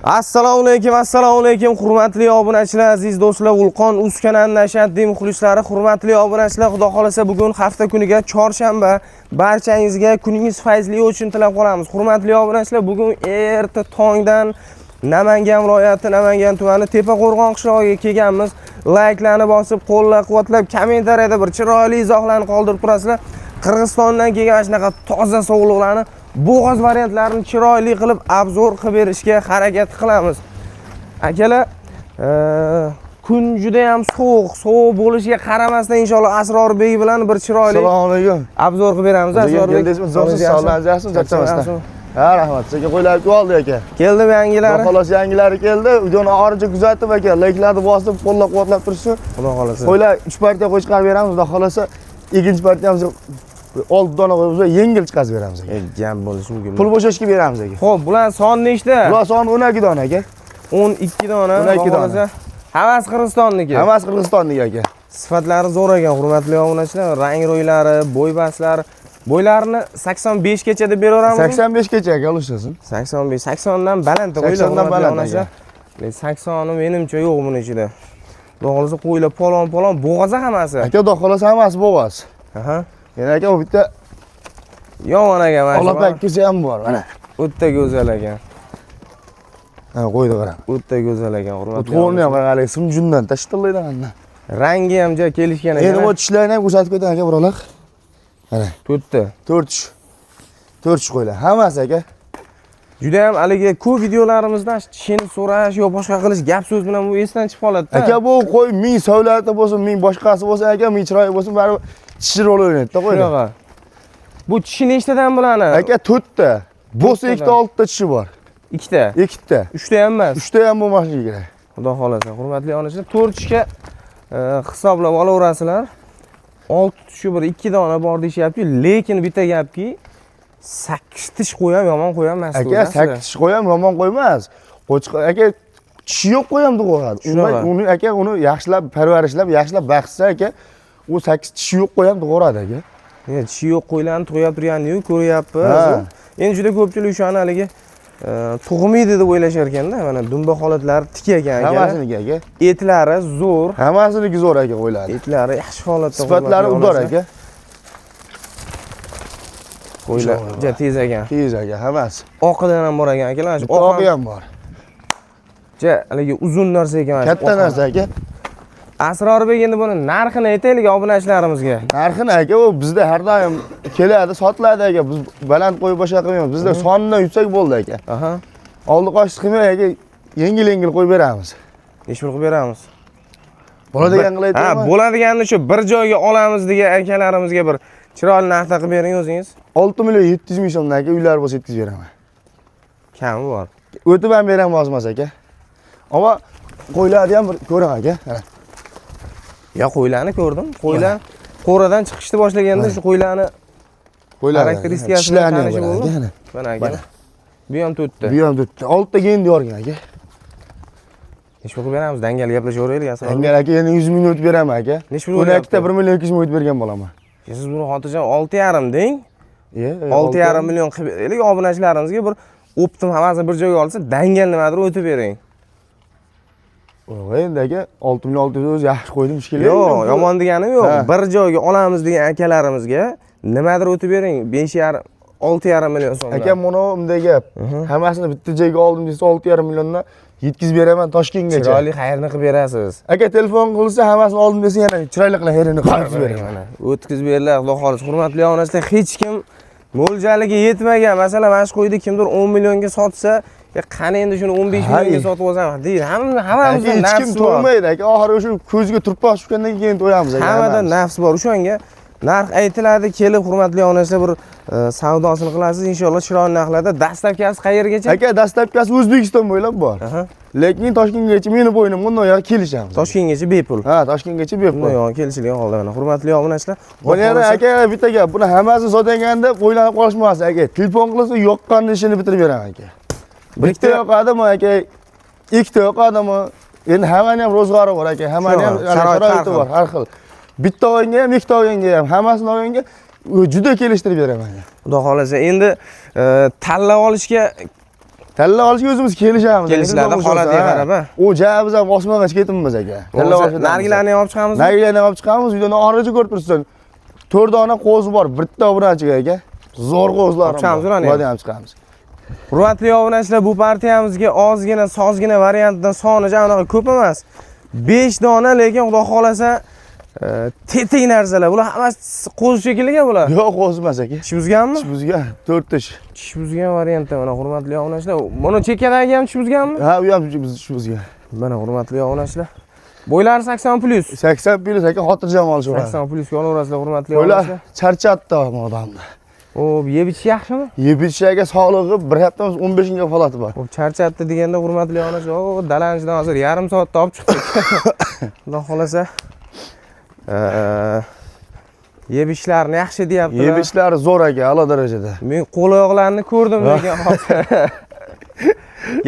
Assalomu alaykum, assalomu alaykum, hurmatli obunachilar, aziz do'stlar, Ulqon uz kanalining ashaddiy muxlislari, hurmatli obunachilar, Xudo xolasa bugun hafta kuniga chorshanba, barchangizga kuningiz fayzli uchun tilab qolamiz. Hurmatli obunachilar, bugun erta tongdan Namangan viloyati, Namangan tumani Tepaqo'rg'on qishlog'iga kelganmiz. Layklarni bosib, qo'llab-quvvatlab, kommentariyada bir chiroyli izohlarni qoldirib turasizlar. Qirg'izistondan kelgan mana shunaqa toza sovliqlarni, bo'g'oz variantlarini chiroyli qilib обзор qilib berishga harakat qilamiz. Akalar, kun juda ham sovuq, sovuq bo'lishiga qaramasdan inshaalloh Asrorbek bilan bir chiroyli Assalomu alaykum. обзор qilib beramiz. Asrorbek. Keldingizmi? Zo'rsiz, sog'lig'ingiz yaxshimi? Charchamasdan. Ha, rahmat. Sizga qo'ylar oldi aka. Keldimi yangilari? Xudo xolasa yangilari keldi. Videoni oxirigacha kuzatib aka, layklarni bosib, qo'llab-quvvatlab tursin. Xudo xolasa. Qo'ylar 3 partiya qo'y chiqarib beramiz. Xudo xolasa ikkinchi partiyamizni 6 dona qo'yib, yengil chiqarib beramiz aka. Gap bo'lishi mumkin. Pul bo'shashga beramiz aka. Xo'p, bular son nechta? Bular soni 12 dona aka. 12 dona. 12 Xudo dona. xolasa. Hammasi Qirg'izistonniki. Hammasi Qirg'izistonniki aka. Sifatlari zo'r ekan, hurmatli obunachilar. Rang ro'ylari, bo'y baslari. Bo'ylarini 85 gacha deb beraveramizmi? 85 gacha aka, ulushasin. 85, 80 dan baland qo'ylar. 80 dan hurmatli baland obunachilar. Lekin 80 ni menimcha yo'q buni ichida. Xudo xolasa qo'ylar polon polon bo'g'oza hammasi. Aka, xudo xolasa hammasi bo'g'oz. Aha. Yana aka, bu bitta Yomon ekan mana shu. olapakkisi ham bor, mana. O'ta go'zal ekan. Ha, qo'ydi qarang. O'ta go'zal ekan, hurmatli. To'g'rini ham obunachilar. qarang, haligi simjundan tashtillaydi. Rangi ham juda kelishgan ekan. Endi bu tishlarini ham ko'rsatib ketay aka, birolar. Mana. To'rtta. 4 tish. 4 tish qo'ylar. Hammasi aka. Juda ham haligi ko'p videolarimizda tishini so'rash yo boshqa qilish gap so'z bilan bu esdan chiqib qoladi-da. Aka, bu qo'y ming savlati bo'lsin, ming boshqasi bo'lsin, aka, ming chiroyi bo'lsin, baribir tishi rol o'ynaydi-da qo'ylar. Shunaqa. Bu tishi nechtadan bularni? Aka, 4 ta. Bo'lsa To'rttadan. ikkita oltita tishi bor. Ikkita. Ikkita. Uchta ham emas. Uchta ham bo'lmasligi kerak. Xudo xolasa, hurmatli onachilar, 4 tishga hisoblab olaverasizlar. 6 tishi bir 2 dona bor deyishyapti, lekin bitta gapki, 8 tish qo'y ham yomon qo'y ham emas. Aka, 8 tish qo'y ham yomon qo'ymas. Qo'chqor aka, tishi yo'q qo'y ham tug'adi. Shunaqa. Uni aka, uni yaxshilab parvarishlab, yaxshilab baqsa aka, u 8 tishi yo'q qo'y ham tug'oradi aka. Tishi yo'q qo'ylarni tug'yap turganini ko'ryapmiz. Ha. Endi juda ko'pchilik o'shani haligi tug'maydi deb o'ylashar ekanda, mana dumba holatlari tik ekan aka. Hammasiniki aka. Etlari zo'r, Hammasiniki zo'r aka qo'ylar. Etlari yaxshi holatda. Sifatlari hurmatli udor onachilar. aka. Qo'ylar juda tez ekan. Tez aka, hammasi. Oqidan ham bor ekan akalar. Mana shu Bitta oq oqi ham ham bor. juda haligi uzun narsa ekan mana shu Katta oq ham. narsa aka. Asrorbek, endi buni narxini aytaylik obunachilarimizga. Narxini aka, u bizda har doim keladi, sotiladi aka. Biz baland qo'yib boshqa qilmaymiz. Bizda sonidan yutsak bo'ldi aka. Oldi qochdi qilmay aka, yengil-yengil qo'yib beramiz. Necha pul qilib beramiz? Bo'ladigan qilib Ha, aytaman. bo'ladiganini shu bir joyga olamiz degan akalarimizga bir chiroyli narxda qilib bering o'zingiz. 6 million 700 ming so'mdan aka, uylar bo'lsa yetkazib beraman. Kami bor. O'tib ham beraman ozmas aka. Ammo qo'ylarni ham bir ko'ring aka. Mana. Ya qo'ylarni ko'rdim. Qo'ylar qo'radan chiqishni boshlaganda shu qo'ylarni Qo'ylar. xarakteristikasini Tishlarni ham tanishib ko'ring bo'ldi. aka, mana. Mana aka. Mana. Bu ham to'rtta. Bu ham to'rtta. Oltitaga endi yorgan aka. Necha pul qilib beramiz? Dangal gaplashaveraylik, Asror. Dangal aka, endi 100 ming o'tib beraman aka. Necha pul 12 ta bo'lyapti? 1 million 200 ming o'tib bergan bo'laman. Siz buni xotirjam 6,5 deng. Iya, 6,5 million qilib beraylik obunachilarimizga, bir оптом hammasini bir joyga olsa, dangal nimadir o'tib bering. Yo'q, endi aka, 6 million 600 o'zi yaxshi qo'ydim shekilli. Yo'q, yomon deganim yo'q. Ha. Bir joyga olamiz degan akalarimizga nimadir o'tib bering. 5,5, 6,5 million so'mdan. Aka, buni bunday gap. Hammasini bitta joyga oldim desa 6,5 milliondan yetkazib beraman Toshkentgacha. Chiroyli xayrni qilib berasiz. Aka, telefon qilsa, hammasini oldim desa, yana chiroyli qilib xayrini qilib beraman. Mana o'tkazib beriladi, Xudo xohlasa. Hurmatli obunachilar, hech kim mo'ljaliga yetmagan. Masalan, mana shu qo'yni kimdir 10 millionga sotsa, "E, qani endi shuni 15 Hay. millionga sotib olsam" deydi. Hamma Aka, hammamizda hech nafs kim bor. to'ymaydi aka. Oxiri o'sha ko'ziga turpoq tushgandan keyin to'yamiz aka. Hammada hammamiz. nafs bor. O'shanga narx aytiladi, kelib hurmatli obunachilar bir savdosini qilasiz, inshaalloh chiroyli narxlarda. Доставка si qayergacha? Aka, доставка si O'zbekiston bo'ylab bor. Lekin Toshkentgacha meni bo'ynimga, undan oyog'i kelishamiz. Toshkentgacha bepul. Ha, Toshkentgacha bepul. Undan oyog'i kelishilgan holda mana hurmatli obunachilar. Buni yana aka, bitta gap, buni hammasini sotganda o'ylanib qolishmas aka. Telefon qilsa yoqqanni ishini bitirib beraman aka. Bitta yoqadimi aka, ikkita yoqadimi? Endi hammani ham ro'zg'ori bor aka, hammani ham Shunaqa, sharoit har sharoiti xil. bor, har xil. Bitta olganga ham, ikkita olganga ham, hammasini olganga juda kelishtirib beraman. Xudo xohlasa endi tanlab olishga Tanlab olishga o'zimiz kelishamiz. Kelishiladi, holatiga qarab, ha? U ja biz ham osmonga ketibmiz aka. Tanlab olishga. Nargilarni ham olib chiqamizmi? Nargilarni ham olib chiqamiz. Uydan oxirigacha ko'rib tursin. 4 dona qo'zi bor, bitta obunachiga aka. Zo'r qo'zilar. Olib chiqamiz ularni ham. Ularni ham chiqamiz. Hurmatli obunachilar, bu partiyamizga ozgina, sozgina variantdan soni ja unaqa ko'p emas. 5 dona, lekin xudo xolasa tetik narsalar. Bular hammasi qo'zi shekilli bular. Yo'q, qo'zi emas aka. Tish buzganmi? Tish buzgan, 4 tish. Tish buzgan variantda mana hurmatli obunachilar. Buni chekkadagi ham tish buzganmi? Ha, u ham tish buzgan. Mana hurmatli obunachilar. Bo'ylari 80 plus. 80 plus aka, xotirjam olishaveradi. 80 plusga olaverasizlar hurmatli Qo'ylar obunachilar. charchatdi odamni. Xo'p, yeb ichish yaxshimi? Yeb ichish aka sog'lig'i bir hafta 15 kunga holati bor. Xo'p, charchatdi deganda hurmatli obunachilar, o dalani ichidan hozir yarim soatda olib chiqdik. Xudo xolasa yeb ichishlarini yaxshi deyaptilar. Yeb ichishlari zo'r aka, a'lo darajada. Men qo'l oyoqlarini ko'rdim lekin hozir.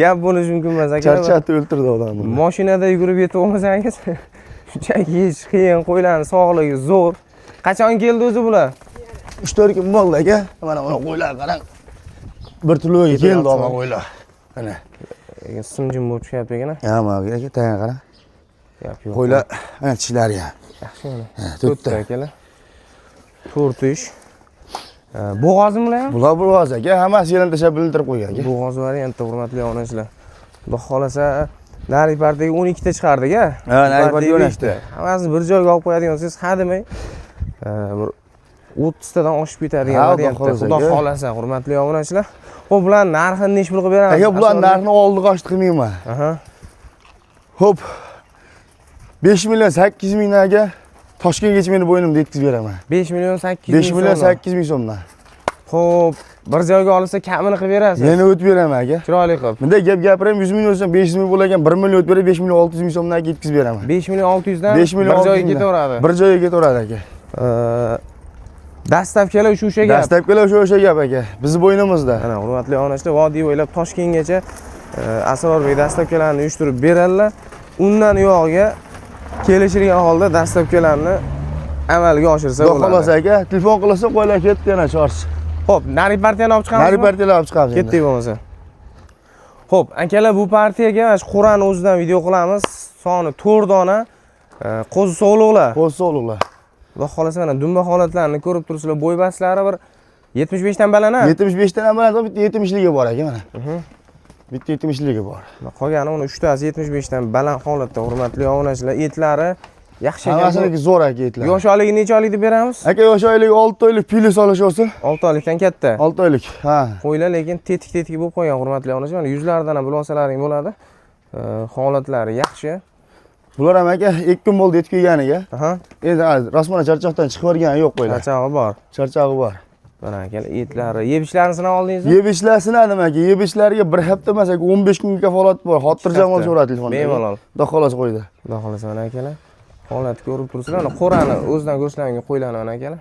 Gap bo'lishi mumkin emas aka. Charchatdi, o'ltirdi odamni. Mashinada yugurib yetib olmasangiz shunchaki yeyish qiyin, qo'ylarni sog'ligi zo'r. Qachon keldi o'zi bular? 3-4 kun bo'ldi aka. Mana buni qo'ylar qarang. Bir tuloga keldi olma qo'ylar. Mana. Lekin simjim bo'lib chiqyapti ekan. Ha, mana aka, tanga qarang. Gap yo'q. Qo'ylar, mana tishlari ham. Yaxshi mana. Ha, To'rtta to'rtta. akalar. To'rt ish. Bo'g'ozmi bular ham? Bular bo'g'oz aka, hammasi yerini tashlab bildirib qo'ygan aka. Bo'g'oz variantda hurmatli obunachilar. Xudo xolasa narigi partiyaga 12 ta chiqardik a. Ha, narigi partiyaga 12 ta. Hammasini bir joyga olib qo'yadigan bo'lsangiz, ha demay bir 30 tadan oshib ketadigan Ha, Xudo variantda. xohlasa Xudo aka. xolasa hurmatli obunachilar. Xo'p, bular narxini nechi pul qilib beramiz? Aka, bular narxini oldi qochdi qilmayman. Aha. Xo'p. 5 million 8 ming aka. Toshkentgacha meni bo'ynimda yetkazib beraman. 5 million 8 5 ming million so'mdan. 8 ming so'mdan. Xo'p, bir joyga olsa kamini qilib berasiz. Yana o'tib beraman aka. Chiroyli qilib. Bunday gap gapirayim, 100 ming o'lsam 500 ming bo'lar ekan, 1 million o'tib berib 5 million 600 ming so'mdan aka yetkazib beraman. 5 million 600 dan 5 million bir joyga 600 mingdan. ketaveradi. Bir joyga ketaveradi aka. Dastavkalar shu o'sha gap. Dastlabkilar o'sha o'sha gap aka. Bizni bo'ynimizda. Mana hurmatli obunachilar, vodiy bo'ylab Toshkentgacha Asrorbek dastavkalarni uyushtirib beradilar. Undan uyog'iga kelishilgan holda dastavkalarni amalga oshirsa Xudo bo'ladi. xohlasa aka, telefon qilsa qo'ylar ketdi yana chorsi. Xo'p, narigi partiyani olib chiqamizmi? Narigi partiyalar olib chiqamiz. endi. Ketdik bo'lmasa. Xo'p, akalar, bu partiyaga mana shu qo'rani o'zidan video qilamiz. Soni 4 dona. Qo'zi sog'liqlar. Qo'zi sog'liqlar. Xudo xohlasa mana dumba holatlarini ko'rib turibsizlar. Bo'y baslari bir 75 dan baland. 75 dan ham baland, bitta 70 ligi bor aka mana. Bitta 70 ligi bor. Qolgani uni uchtasi 75 dan baland holatda hurmatli obunachilar. Etlari yaxshi ekan. Hammasiniki zo'r aka etlar. Yosh oyligi necha oylik deb beramiz? Aka, yosh oyligi 6 oylik plyus olish olsa, 6 oylikdan katta. 6 oylik. Ha. Qo'ylar lekin tetik-tetik bo'lib qolgan hurmatli obunachilar. Mana yuzlaridan ham bilib olsalaring bo'ladi. Holatlari yaxshi. Bular ham aka 2 kun bo'ldi yetib kelganiga. Aha, Endi rosmana charchoqdan chiqib yuborgani yo'q qo'ylar. Charchog'i bor. Charchog'i bor. Mana akalar, etlari. Yeb ichishlarini sinab oldingizmi? Yeb ichlar sinadim aka. Yeb ichlariga bir hafta emas aka, 15 kunga kafolat bor. Xotirjam Hafta. olishaveradi telefonda. Bemalol. Xudo xohlasa qo'ydi. Xudo xohlasa mana akalar. Holatni ko'rib turibsizlar. Mana qo'rani o'zidan ko'rsalaring qo'ylarni mana akalar.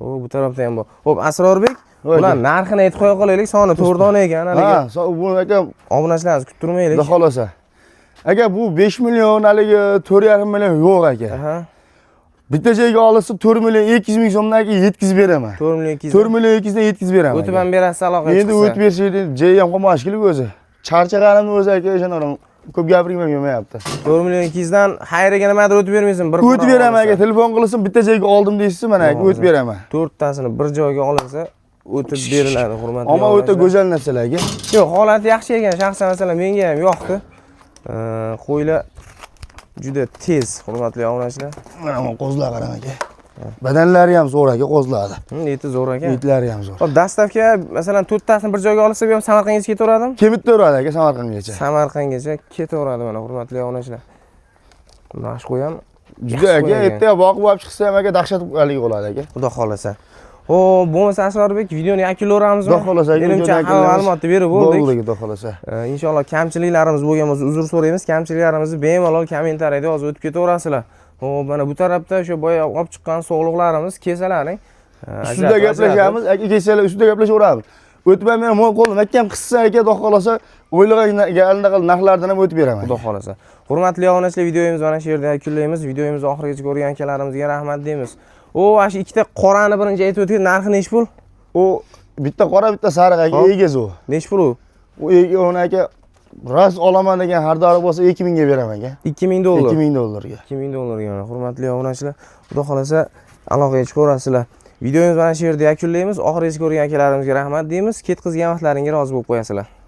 O, bu tarafda ham bor. Xo'p, Asrorbek, Voy bular aka. narxini aytib qo'ya qolaylik. Soni 4 dona ekan haligi. Ha, bu aka Obunachilarimizni kuttirmaylik. Xudo xohlasa. Aka, bu 5 million, haligi 4,5 million yo'q aka. Aha. Bitta joyga olsa 4 million 200 ming so'mdan aka yetkazib beraman. 4 million 200. 4 million 200 dan yetkazib beraman. O'tib aka. ham berasiz aloqaga Endi chiqsa. o'tib bersak, joyi ham qolmash kerak o'zi. Charchaganimni o'zi aka, ishonaman. Ko'p gapirgim ham kelmayapti. 4 million 200 dan xayriga nimadir o'tib bermaysan, bir O'tib beraman olsa. aka, telefon qilsin, bitta joyga oldim deysiz, mana aka, o'tib beraman. To'rttasini bir joyga olinsa o'tib beriladi hurmatli Ammo o'ta obunachilar. go'zal narsalar aka. Yo'q, holati yaxshi ekan. Shaxsan masalan menga ham yoqdi. Qo'ylar juda tez, hurmatli obunachilar. Mana bu qo'zlar qarang aka. Badanlari ham zo'r aka, qo'zlarni. Eti zo'r ekan. Etlari ham zo'r. Xo'p, dastavka masalan to'rttasini bir joyga olsa, bu ham Samarqandga ketaveradimi? Ketaveradi aka Samarqandgacha. Samarqandgacha ketaveradi mana hurmatli obunachilar. Mana shu qo'y ham Juda yaxshi aka, qo'y ekan. ertaga boqib olib chiqsa ham aka dahshat haligi bo'ladi aka. Xudo xohlasa. Xo'p, bo'lmasa Asrorbek videoni yakunlayveramizmi? Xudo xohlasa aka, Menimcha videoni hamma yakunlaymiz. ma'lumotni berib bo'ldik. Bo'ldi, xudo xohlasa. Inshaalloh kamchiliklarimiz bo'lgan bo'lsa uzr so'raymiz. Kamchiliklarimizni bemalol kommentariyada yozib o'tib ketaverasizlar. Xo'p, mana bu tarafda o'sha boya olib chiqqan sog'liqlarimiz kesalaring. Ustida Ajratib, gaplashamiz, aka kelsalar ustida gaplashaveramiz. O'tib ham men mo'l qo'lim mahkam qissa aka, xudo xohlasa o'ylagan narxlardan ham o'tib beraman. Xudo xohlasa. Hurmatli obunachilar, videomizni mana shu yerda yakunlaymiz. Videomizni oxirigacha ko'rgan akalarimizga rahmat deymiz. O, mana shu ikkita qorani birinchi aytib o'tgan narxi nechi pul? U bitta qora, bitta sariq aka, Hop. egiz u. Nechi pul u? U uni aka, rost olaman degan xaridori bo'lsa, 2000 ga beraman aka. 2000 dollar. 2000 dollarga. 2000 dollarga mana, hurmatli obunachilar, xudo xohlasa, aloqaga chiqaverasizlar. Videomizni mana shu yerda yakunlaymiz. Oxirigacha ko'rgan akalarimizga rahmat deymiz. Ketkazgan vaqtlaringga rozi bo'lib qo'yasizlar.